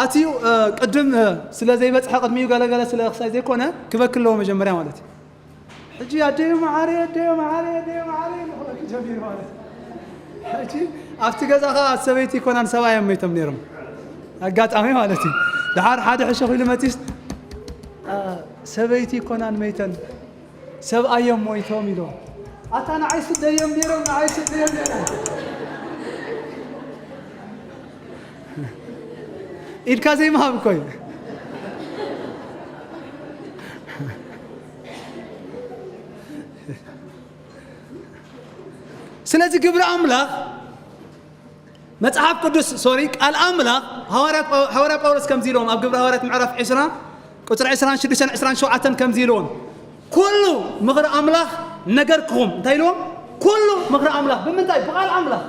ኣትዩ፣ እ፣ ቅድም፣ እ፣ ስለ ዘይበጽሐ ቅድሚኡ ገለ ገለ ስለ ክሳይ ዘይኮነ፣ ክበኪ ኣለዎ መጀመርያ ማለት እዩ። ሕጂ ኣደይ መዓረይ፣ ኣደይ መዓረይ፣ ኣደይ መዓረይ ኢሉ ክበኪ ጀሚሩ ማለት እዩ። ሕጂ ኣብቲ ገዛ ኸኣ ሰበይቲ ይኮናን ሰብኣዮም መይቶም ነይሮም። ኣጋጣሚ ማለት እዩ። ደሓር ሓደ ሕሸኽ ኢሉ መጺስ፣ እ፣ ሰበይቲ ይኮናን መይተን፣ ሰብኣዮም ሞይቶም ኢሎም። ኣታ ንዓይ ስደዮም ነይሮም፣ ንዓይ ስደዮም ነይሮም። ኢድካ ዘይምሃብ እኮ እዩ። ስለዚ ግብሪ ኣምላኽ መጽሓፍ ቅዱስ፣ ሶሪ፣ ቃል ኣምላኽ ሃዋርያ ጳው-፣ ሃዋርያ ጳውሎስ ከምዚ ኢልዎም ኣብ ግብሪ ሃዋርያት ምዕራፍ ዕስራ ቁጽሪ ዕስራን ሽዱሽተን ዕስራን ሸውዓተን ከምዚ ኢልዎም፣ "ኩሉ ምኽሪ ኣምላኽ ነገርክኹም" እንታይ ኢልዎም? "ኩሉ ምኽሪ ኣምላኽ" ብምንታይ? ብቓል ኣምላኽ።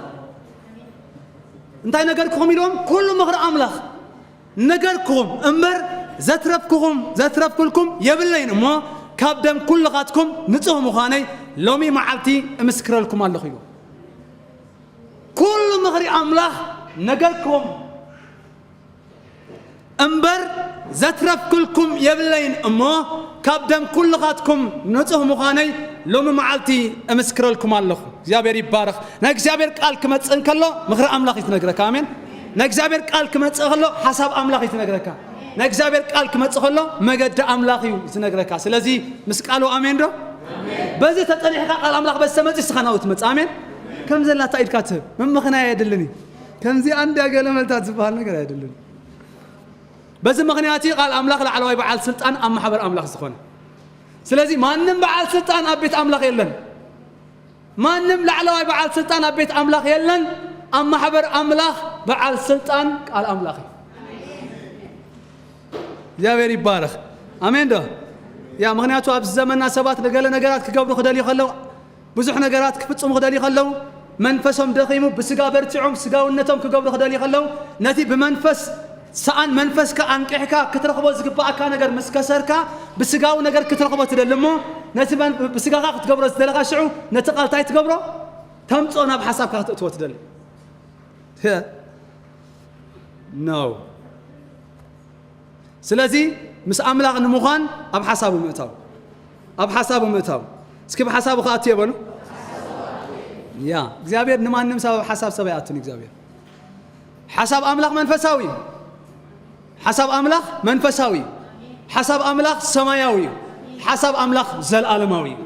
እንታይ ነገርክኹም ኢልዎም? "ኩሉ ምኽሪ ኣምላኽ ነገርክኹም እምበር ዘትረፍክኹም፣ ዘትረፍኩልኩም የብለይን እሞ ካብ ደም ኩልኻትኩም ንጹህ ምዃነይ ሎሚ መዓልቲ እምስክረልኩም ኣለኹ" ኢልዎም። ኩሉ ምኽሪ ኣምላኽ ነገርኩም እምበር ዘትረፍክልኩም የብለይን እሞ ካብ ደም ኩልኻትኩም ንጹህ ምዃነይ ሎሚ መዓልቲ እምስክረልኩም ኣለኹ። እግዚኣብሔር ይባረኽ። ናይ እግዚኣብሔር ቃል ክመጽእ እንከሎ ምኽሪ ኣምላኽ እዩ ትነግረካ። ኣሜን። ናይ እግዚኣብሔር ቃል ክመጽእ ከሎ ሓሳብ ኣምላኽ እዩ ትነግረካ። ናይ እግዚኣብሔር ቃል ክመጽእ ከሎ መገዲ ኣምላኽ እዩ ዝነግረካ። ስለዚ ምስ ቃሉ ኣሜን ዶ? በዚ ተጸኒሕካ ቃል ኣምላኽ በዚ ተመጺእ ንስኻ ናብኡ ትመጽእ። ኣሜን። ከም ዘላታ ኢድካ ትህብ ምምኽናይ ኣየድልን እዩ። ከምዚ ኣንድያ ገለ መልታት ዝበሃል ነገር ኣየድልን። በዚ ምኽንያት እዩ ቃል ኣምላኽ ላዕለዋይ በዓል ስልጣን ኣብ ማሕበር ኣምላኽ ዝኾነ። ስለዚ ማንም በዓል ስልጣን ኣብ ቤት ኣምላኽ የለን። ማንም ላዕለዋይ በዓል ስልጣን ኣብ ቤት ኣምላኽ የለን። ኣብ ማሕበር ኣምላኽ በዓል ስልጣን ቃል ኣምላኽ እዩ። እግዚኣብሔር ይባረኽ። ኣሜን ዶ? ያ ምኽንያቱ ኣብዚ ዘመንና ሰባት ንገለ ነገራት ክገብሩ ክደልዩ ከለዉ፣ ብዙሕ ነገራት ክፍጽሙ ክደልዩ ከለዉ፣ መንፈሶም ደኺሙ ብስጋ በርቲዖም ስጋውነቶም ክገብሩ ክደልዩ ከለዉ፣ ነቲ ብመንፈስ ሰኣን መንፈስካ ኣንቂሕካ ክትረኽቦ ዝግባኣካ ነገር ምስ ከሰርካ፣ ብስጋዊ ነገር ክትረኽቦ ትደሊ እሞ፣ ነቲ መን-፣ ብስጋኻ ክትገብሮ ዝደለኻ ሽዑ ነቲ ቃል እንታይ ትገብሮ? ተምጽኦ፣ ናብ ሓሳብካ ክተእትዎ ትደሊ። ኖ። ስለዚ ምስ ኣምላኽ ንምዃን ኣብ ሓሳቡ ምእታው፣ ኣብ ሓሳቡ ምእታው። እስኪ ብሓሳቡ ክኣቱ የበሉ። ያ እግዚኣብሔር ንማንም ሰብ ኣብ ሓሳብ ሰብ ኣይኣቱን። እግዚኣብሔር ሓሳብ ኣምላኽ መንፈሳዊ እዩ። ሓሳብ ኣምላኽ መንፈሳዊ እዩ። ሓሳብ ኣምላኽ ሰማያዊ እዩ። ሓሳብ ኣምላኽ ዘልኣለማዊ እዩ።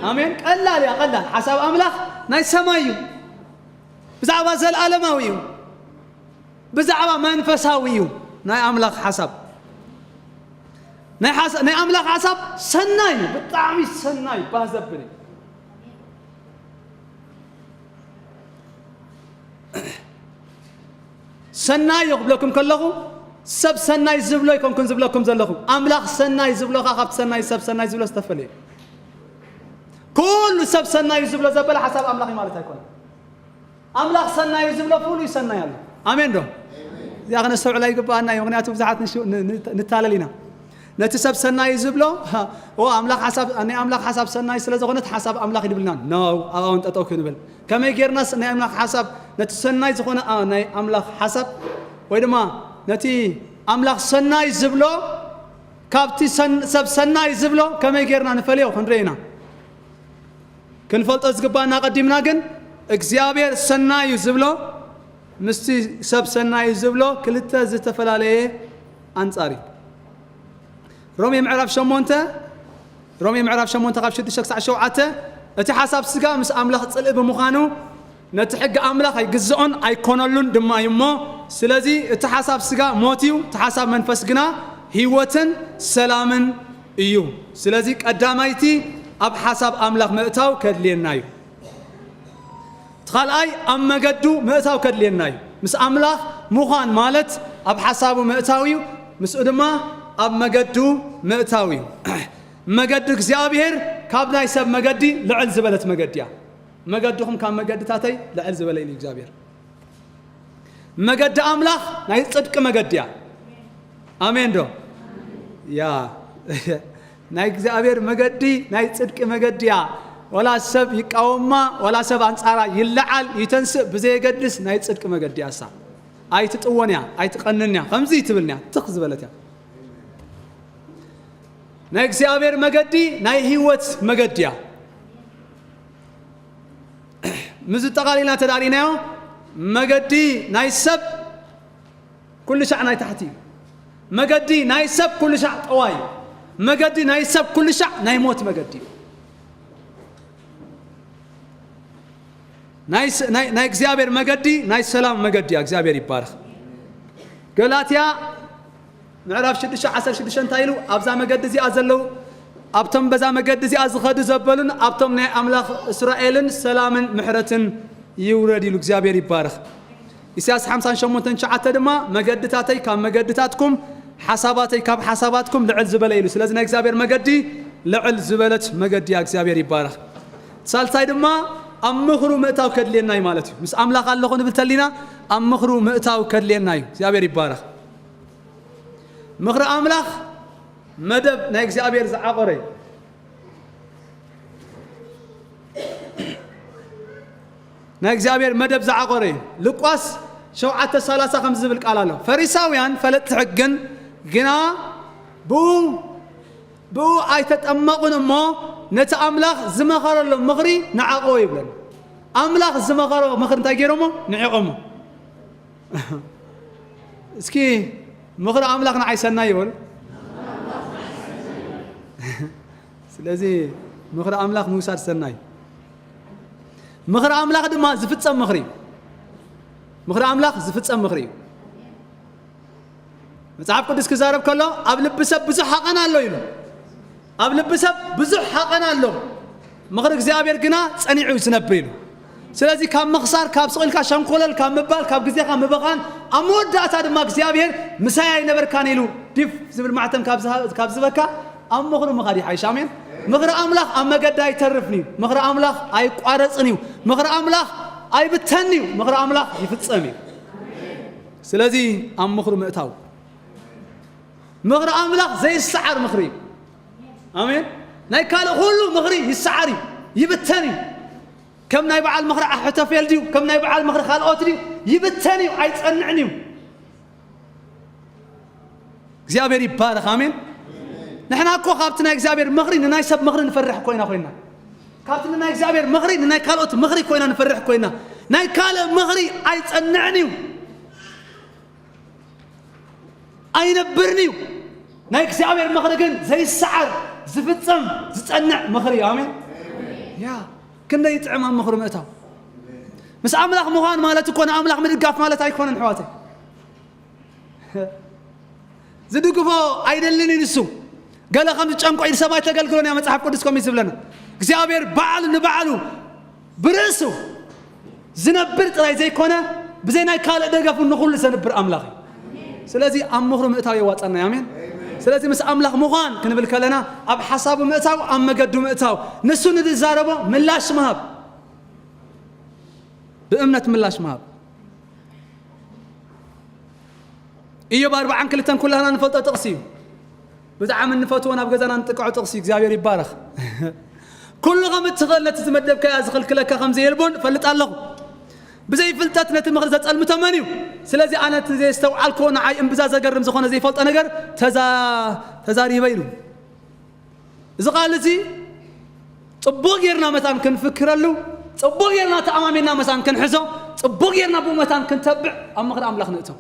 ኣሜን። ቀላል እያ፣ ቀላል። ሓሳብ ኣምላኽ ናይ ሰማይ እዩ። ብዛዕባ ዘልኣለማዊ እዩ። ብዛዕባ መንፈሳዊ እዩ። ናይ ኣምላኽ ሓሳብ፣ ናይ ሓሳ-፣ ናይ ኣምላኽ ሓሳብ ሰናይ እዩ። ብጣዕሚ ሰናይ ባህ ዘብል እዩ። ሰናይ እዩ ክብለኩም ከለኹ፣ ሰብ ሰናይ ዝብሎ ኣይኮንኩን ዝብለኩም ዘለኹ። ኣምላኽ ሰናይ ዝብሎ ከኣ ካብቲ ሰናይ፣ ሰብ ሰናይ ዝብሎ ዝተፈልየ እዩ። ኩሉ ሰብ ሰናይ እዩ ዝብሎ ዘበለ ሓሳብ ኣምላኽ እዩ ማለት ኣይኮነን። ኣምላኽ ሰናይ እዩ ዝብሎ ፍሉይ ሰናይ ኣሎ። ኣሜን ዶ? እዚኣ ክነስተውዕላ ይግብኣና እዩ። ምኽንያቱ ብዙሓት ንሽ-፣ ን-፣ ን-፣ ንታለል ኢና። ነቲ ሰብ ሰናይ እዩ ዝብሎ፣ ኦ፣ ኣምላኽ ሓሳብ፣ ናይ ኣምላኽ ሓሳብ ሰናይ ስለ ዝኾነት ሓሳብ ኣምላኽ ይድብልና። ኖ፣ ኣብኣ እውን ጠጠው ክንብል። ከመይ ጌርናስ ናይ ኣምላኽ ሓሳብ፣ ነቲ ሰናይ ዝኾነ፣ ኣ፣ ናይ ኣምላኽ ሓሳብ፣ ወይ ድማ ነቲ ኣምላኽ ሰናይ ዝብሎ፣ ካብቲ ሰን-፣ ሰብ ሰናይ ዝብሎ ከመይ ጌርና ንፈልዮ ክንርኢ ኢና። ክንፈልጦ ዝግባና ቀዲምና ግን እግዚኣብሔር ሰናይ እዩ ዝብሎ ምስቲ ሰብ ሰናይ እዩ ዝብሎ ክልተ ዝተፈላለየ ኣንጻር እዩ። ሮሜ ምዕራፍ ሸሞንተ፣ ሮሜ ምዕራፍ ሸሞንተ ካብ ሽዱሽተ ክሳዕ ሸውዓተ፣ እቲ ሓሳብ ስጋ ምስ ኣምላኽ ጽልኢ ብምዃኑ ነቲ ሕጊ ኣምላኽ ኣይግዝኦን ኣይኮነሉን ድማ እዩ እሞ፣ ስለዚ እቲ ሓሳብ ስጋ ሞት እዩ፣ እቲ ሓሳብ መንፈስ ግና ህይወትን ሰላምን እዩ። ስለዚ ቀዳማይቲ ኣብ ሓሳብ ኣምላኽ ምእታው ከድልየና እዩ። እቲ ካልኣይ ኣብ መገዱ ምእታው ከድልየና እዩ። ምስ ኣምላኽ ምዃን ማለት ኣብ ሓሳቡ ምእታው እዩ። ምስኡ ድማ ኣብ መገዱ ምእታው እዩ። መገዲ እግዚኣብሔር ካብ ናይ ሰብ መገዲ ልዕል ዝበለት መገዲ እያ። መገድኹም ካብ መገድታተይ ልዕል ዝበለ እዩ እግዚኣብሔር። መገዲ ኣምላኽ ናይ ጽድቂ መገዲ እያ። ኣሜን ዶ? ያ። ናይ እግዚኣብሔር መገዲ ናይ ጽድቂ መገዲ እያ። ወላ ሰብ ይቃወማ፣ ወላ ሰብ ኣንጻራ ይለዓል፣ ይተንስእ ብዘየገድስ ናይ ጽድቂ መገዲ እያ። እሳ ኣይትጥወን እያ፣ ኣይትቐንን እያ። ከምዚ ትብልን እያ፣ ትኽ ዝበለት እያ። ናይ እግዚኣብሔር መገዲ ናይ ህይወት መገዲ እያ። ምስ ጠቓሊልና ተዳሊናዮ መገዲ ናይ ሰብ ኩሉ ሻዕ ናይ ታሕቲ እዩ። መገዲ ናይ ሰብ ኩሉ ሻዕ ጠዋይ እዩ። መገዲ ናይ ሰብ ኩሉ ሻዕ ናይ ሞት መገዲ እዩ። ናይ ስ-፣ ናይ፣ ናይ እግዚኣብሔር መገዲ ናይ ሰላም መገዲ እያ። እግዚኣብሔር ይባረኽ። ገላትያ ምዕራፍ ሽዱሽተ ዓሰርተ ሽዱሽተ እንታይ ኢሉ? ኣብዛ መገዲ እዚኣ ዘለዉ፣ ኣብቶም በዛ መገዲ እዚኣ ዝኸዱ ዘበሉን ኣብቶም ናይ ኣምላኽ እስራኤልን ሰላምን ምሕረትን ይውረድ ኢሉ። እግዚኣብሔር ይባረኽ። ኢሳያስ ሓምሳን ሸሞንተን ትሽዓተ ድማ መገድታተይ ካብ መገድታትኩም ሓሳባተይ ካብ ሓሳባትኩም ልዕል ዝበለ ኢሉ። ስለዚ ናይ እግዚኣብሔር መገዲ ልዕል ዝበለት መገዲ እያ። እግዚኣብሔር ይባረኽ። ሳልሳይ ድማ ኣብ ምኽሩ ምእታው ከድልየና እዩ ማለት እዩ። ምስ ኣምላኽ ኣለኹ ንብል ተሊና ኣብ ምኽሩ ምእታው ከድልየና እዩ። እግዚኣብሔር ይባረኽ። ምኽሪ ኣምላኽ መደብ ናይ እግዚኣብሔር ዝዓቆረ እዩ። ናይ እግዚኣብሔር መደብ ዝዓቆረ እዩ። ሉቃስ ሸውዓተ ሰላሳ ከም ዝብል ቃል ኣሎ። ፈሪሳውያን ፈለጥቲ ሕግን ግና ብኡ፣ ብኡ ኣይተጠመቑን እሞ ነቲ ኣምላኽ ዝመኸረሎም ምኽሪ ንዓቕዎ ይብለን። ኣምላኽ ዝመኸሮ ምኽሪ እንታይ ገይሮሞ? ንዒቖሞ። እስኪ ምኽሪ ኣምላኽ ንዓይ ሰናይ ይበሉ። ስለዚ ምኽሪ ኣምላኽ ምውሳድ ሰናይ። ምኽሪ ኣምላኽ ድማ ዝፍጸም ምኽሪ እዩ። ምኽሪ ኣምላኽ ዝፍጸም ምኽሪ እዩ። መጽሓፍ ቅዱስ ክዛረብ ከሎ ኣብ ልቢ ሰብ ብዙሕ ሓቐን ኣሎ ኢሉ። ኣብ ልቢ ሰብ ብዙሕ ሓቐን ኣሎ፣ ምኽሪ እግዚኣብሔር ግና ጸኒዑ እዩ ዝነብር ኢሉ። ስለዚ ካብ ምኽሳር፣ ካብ ስቕ ኢልካ ሸንኮለል ካብ ምባል፣ ካብ ግዜኻ ምብኻን፣ ኣብ መወዳእታ ድማ እግዚኣብሔር ምሳይ ኣይነበርካን ኢሉ ዲፍ ዝብል ማዕተም ካብ ዝሃ-፣ ካብ ዝበካ ኣብ ምኽሪ ምኻድ ይሓይሽ። ኣሜን። ምኽሪ ኣምላኽ ኣብ መገዲ ኣይተርፍን እዩ። ምኽሪ ኣምላኽ ኣይቋረጽን እዩ። ምኽሪ ኣምላኽ ኣይብተን እዩ። ምኽሪ ኣምላኽ ይፍጸም እዩ። ስለዚ ኣብ ምኽሪ ምእታው። ምኽሪ ኣምላኽ ዘይሰዓር ምኽሪ እዩ። ኣሜን። ናይ ካልእ ኩሉ ምኽሪ ይሰዓር እዩ፣ ይብተን እዩ። ከም ናይ በዓል ምኽሪ ኣሕተፌል ድዩ? ከም ናይ በዓል ምኽሪ ካልኦት ድዩ? ይብተን እዩ፣ ኣይጸንዕን እዩ። እግዚኣብሔር ይባረኽ። ኣሜን። ንሕና እኮ ካብቲ ናይ እግዚኣብሔር ምኽሪ ንናይ ሰብ ምኽሪ ንፈርሕ ኮይና ኮይና፣ ካብቲ ንናይ እግዚኣብሔር ምኽሪ ንናይ ካልኦት ምኽሪ ኮይና ንፈርሕ ኮይና። ናይ ካልእ ምኽሪ ኣይጸንዕን እዩ፣ ኣይነብርን እዩ። ናይ እግዚኣብሔር ምኽሪ ግን ዘይሰዓር፣ ዝፍጸም፣ ዝጸንዕ ምኽሪ እዩ። ኣሜን። ያ ክንደይ ይጥዕም ኣብ ምኽሪ ምእታው። ምስ ኣምላኽ ምዃን ማለት እኮ ንኣምላኽ ምድጋፍ ማለት ኣይኮነን ኣሕዋተይ። ዝድግፎ ኣይደልን እዩ ንሱ። ገለ ከም ዝጨንቆ ኢድ ሰብ ኣይተገልግሎን እያ መጽሓፍ ቅዱስ ከምኡ እዩ ዝብለና። እግዚኣብሔር ባዕሉ ንባዕሉ ብርእሱ ዝነብር ጥራይ ዘይኮነ፣ ብዘይ ናይ ካልእ ደገፍ እውን ንኹሉ ዘንብር ኣምላኽ እዩ። ስለዚ ኣብ ምኽሩ ምእታው የዋጸና እዩ። ኣሜን። ስለዚ ምስ ኣምላኽ ምዃን ክንብል ከለና ኣብ ሓሳቡ ምእታው፣ ኣብ መገዱ ምእታው፣ ንሱ ንዝዛረቦ ምላሽ ምሃብ፣ ብእምነት ምላሽ ምሃብ። ኢዮብ ኣርብዓን ክልተን ኩላህና ንፈልጦ ጥቕሲ እዩ። ብጣዕሚ እንፈትዎ ናብ ገዛና ንጥቀዖ ጥቕሲ እዩ። እግዚኣብሔር ይባረኽ። ኩሉ ከም እትኽእል ነቲ ዝመደብካያ ዝኽልክለካ ከም ዘየልቦን እፈልጥ ኣለኹ። ብዘይ ፍልጠት ነቲ ምኽሪ ዘጸልምቶ መን እዩ? ስለዚ ኣነ እቲ ዘየስተውዓልክዎ ንዓይ እምብዛ ዘገርም ዝኾነ ዘይፈልጦ ነገር ተዛ-፣ ተዛሪበ ኢሉ። እዚ ቃል እዚ ጽቡቕ ጌርና መታን ክንፍክረሉ፣ ጽቡቕ ጌርና ተኣማሚንና መታን ክንሕዞ፣ ጽቡቕ ጌርና ብኡ መታን ክንተብዕ ኣብ ምኽሪ ኣምላኽ ንእተው።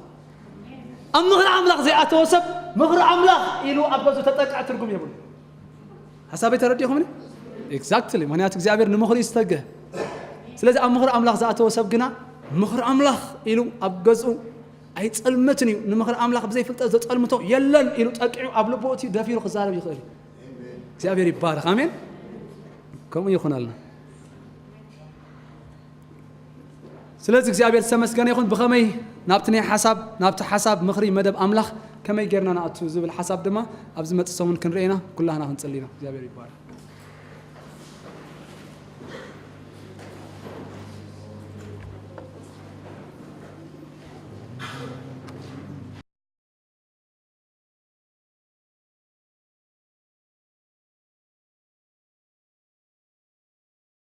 ኣብ ምኽሪ ኣምላኽ ዘይኣተወ ሰብ ምኽሪ ኣምላኽ ኢሉ ኣብ ገዝኡ ተጠቅዐ ትርጉም የብሉ። ሓሳበይ ተረዲኹምኒ? ኤግዛክትሊ። ምኽንያቱ እግዚኣብሔር ንምኽሪ እዩ ዝተገህ። ስለዚ ኣብ ምኽሪ ኣምላኽ ዝኣተወ ሰብ ግና ምኽሪ ኣምላኽ ኢሉ ኣብ ገዝኡ ኣይጸልምትን እዩ። ንምኽሪ ኣምላኽ ብዘይ ፍልጠት ዘጸልምቶ የለን ኢሉ ጠቂዑ ኣብ ልቡ እቲ ደፊሩ ክዛረብ ይኽእል እዩ። እግዚኣብሔር ይባረኽ። ኣሜን። ከምኡ ይኹነልና። ስለዚ እግዚኣብሔር ዝተመስገነ ይኹን። ብኸመይ ናብቲ ናይ ሓሳብ፣ ናብቲ ሓሳብ ምኽሪ መደብ ኣምላኽ ከመይ ጌርና ንኣቱ ዝብል ሓሳብ ድማ ኣብ ዝመጽእ ሰሙን ክንርኢ ኢና። ኩላህና ክንጽሊ ኢና። እግዚኣብሔር ይባረኽ።